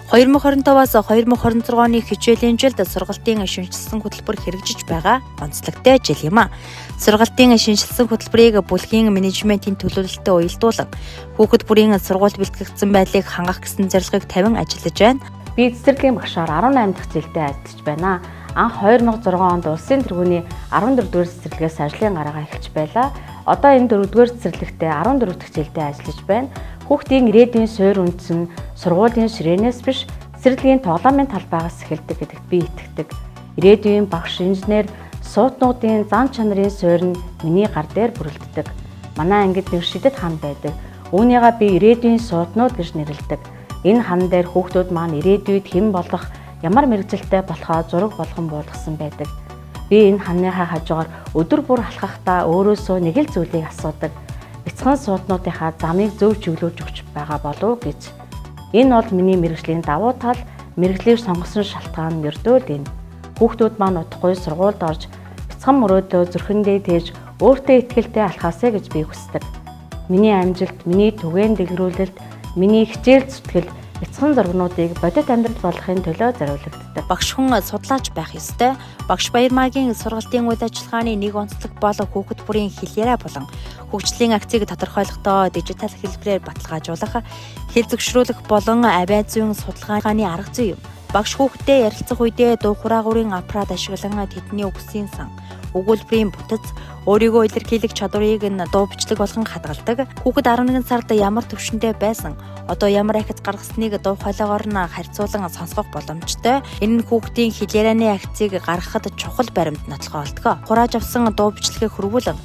2025-аас 2026 оны хичээлийн жилд сургалтын шинэчилсэн хөтөлбөр хэрэгжиж байгаа онцлогтой жил юм а. Сургалтын шинэчилсэн хөтөлбөрийг бүлгийн менежментийн төлөвлөлтөд уялдуулан хүүхэд бүрийн сургуульд бэлтгэгдсэн байдлыг хангах гэсэн зорилгыг тавин ажиллаж байна. Би цэцэрлэгийн багшаар 18 дахь жилдээ ажиллаж байна. Анх 2006 онд улсын тэргүүний 14 дугаар цэцэрлэгээс ажлын гараагаа эхэлж байлаа. Одоо энэ 4 дугаар цэцэрлэгтээ 14 дахь жилдээ ажиллаж байна. Хүүхдийн ирээдүйн суурь үндэс нь сургуулийн ширээнээс биш, цэцэрлэгийн тоглоомын талбайгаас эхэлдэг гэдэгт би итгэдэг. Ирээдүйн багш, инженер, суутнуудын зан чанарын суурь нь миний гар дээр бүрэлддэг. Манай ангид нэг шидэт хан байдаг. Үүнийгээ би ирээдүйн суутнууд гэж нэрлэдэг. Энэ хан дээр хүүхдүүд маань ирээдүйд хэн болох, ямар мэргэжилтэй болохоо зураг болгон буулгасан байдаг. Би энэ ханныхаа хажуугаар өдөр бүр алхахдаа өөрөөсөө нэг л зүйлийг асуудаг. Бяцхан сууднуудынхаа замыг зөв чиглүүлж өгч байгаа болов уу гэж. Энэ бол миний мэргэжлийн давуу тал, мэргэжлийг сонгосон шалтгаан нь ердөө л энэ. Хүүхдүүд маань удахгүй сургуульд орж бяцхан мөрөөдөө зүрхэндээ тээж өөртөө итгэлтэй алхаасай гэж би хүсдэг. Миний амжилт, миний түгээн дэлгэрүүлэлт, миний хичээл зүтгэл бяцхан зургнуудыг бодит амьдрал болгохын төлөө зориулагддаг. Багш хүн судлаач байх ёстой. Багш Баярмаагийн сургалтын үйл ажиллагааны нэг онцлог бол хүүхэд бүрийн хэл яриа болон хөгжлийн акцийг тодорхойлохдоо дижитал хэлбэрээр баталгаажуулах, хэл зөвшрүүлэх болон авиа зүйн судалгааны арга зүй юм. Багш хүүхэдтэй ярилцах үедээ дуу хураагуурын аппарат ашиглан тэдний үгсийн сан, өгүүлбэрийн бүтэц, өөрийгөө илэрхийлэх чадварыг нь дуу бичлэг болгон хадгалдаг. Хүүхэд 11 сард ямар түвшиндээ байсан, одоо ямар ахиц гаргасныг дуу хоолойгоор нь харьцуулан сонсгох боломжтой. Энэ нь хүүхдийн хэл ярианы ахицыг гаргахад чухал баримт нотлохоо олдгоо. Хурааж авсан дуу бичлэгээ хөрвүүлэн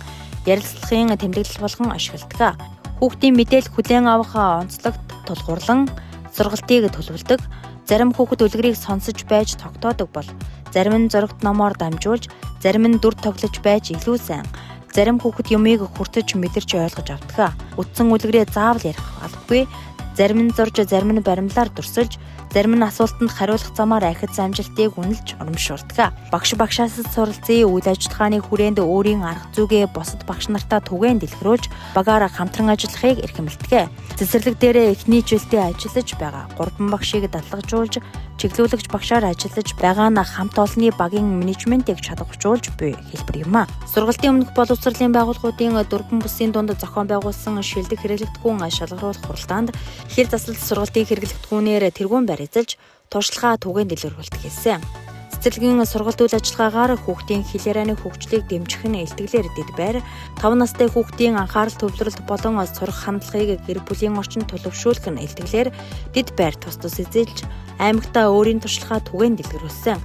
ярилцлагын тэмдэглэл болгон ашигладаг. Хүүхдийн мэдээлэл хүлээн авах онцлогт тулгуурлан сургалтыг төлөвлөдөг. Зарим хүүхэд үлгэрийг сонсож байж тогтоодог бол зарим нь зурагт номоор дамжуулж, зарим нь дүр тоглож байж илүү сайн. Зарим хүүхэд юмыг хүртэж мэдэрч ойлгож авдаг. Үтсэн үлгэрээ заавал ярих албагүй. Зарим нь зурж, зарим нь баримлаар дүрсэлж, зарим нь асуултанд хариулах замаар ахиц амжилтыг үнэлж урамшуулдаг. Багш багшаас суралцъя үйл ажиллагааны хүрээнд өөрийн арга зүгээ бусад багш нартаа түгээн дэлгэрүүлж, багаараа хамтран ажиллахыг эрхэмлэдэг. Цэцэрлэг дээрээ эхний жилдээ ажиллаж байгаа 3 багшийг дадлагжуулж, чиглүүлэгч багшаар ажиллаж байгаа нь хамт олонны багийн менежментийг чадваржуулж буй хэлбэр юм а. Сургалтын өмнөх боловсролын байгууллагуудын дөрвөн бүсийн дунд зохион байгуулсан шилдэг хэрэглэгдэхүүн шалгаруулах хуралдаанд хэл заслалт сургалтын хэрэглэгдэхүүнээр тэргүүн байр эзэлж, туршлагаа түгээн дэлгэрүүлдэг хэлсэн. Цэцэрлэгийн сургалт үйл ажиллагаагаар хүүхдийн хэл ярианы хөгжлийг дэмжих нь илтгэлээр дэд байр. 5 настай хүүхдийн анхаарал төвлөрөлт болон сурах хандлагыг гэр бүлийн орчинд төлөвшүүлэх нь илтгэлээр дэд байр тус тус эзэлж, аймагтаа өөрийн туршлагаа түгээн дэлгэрүүлсэн.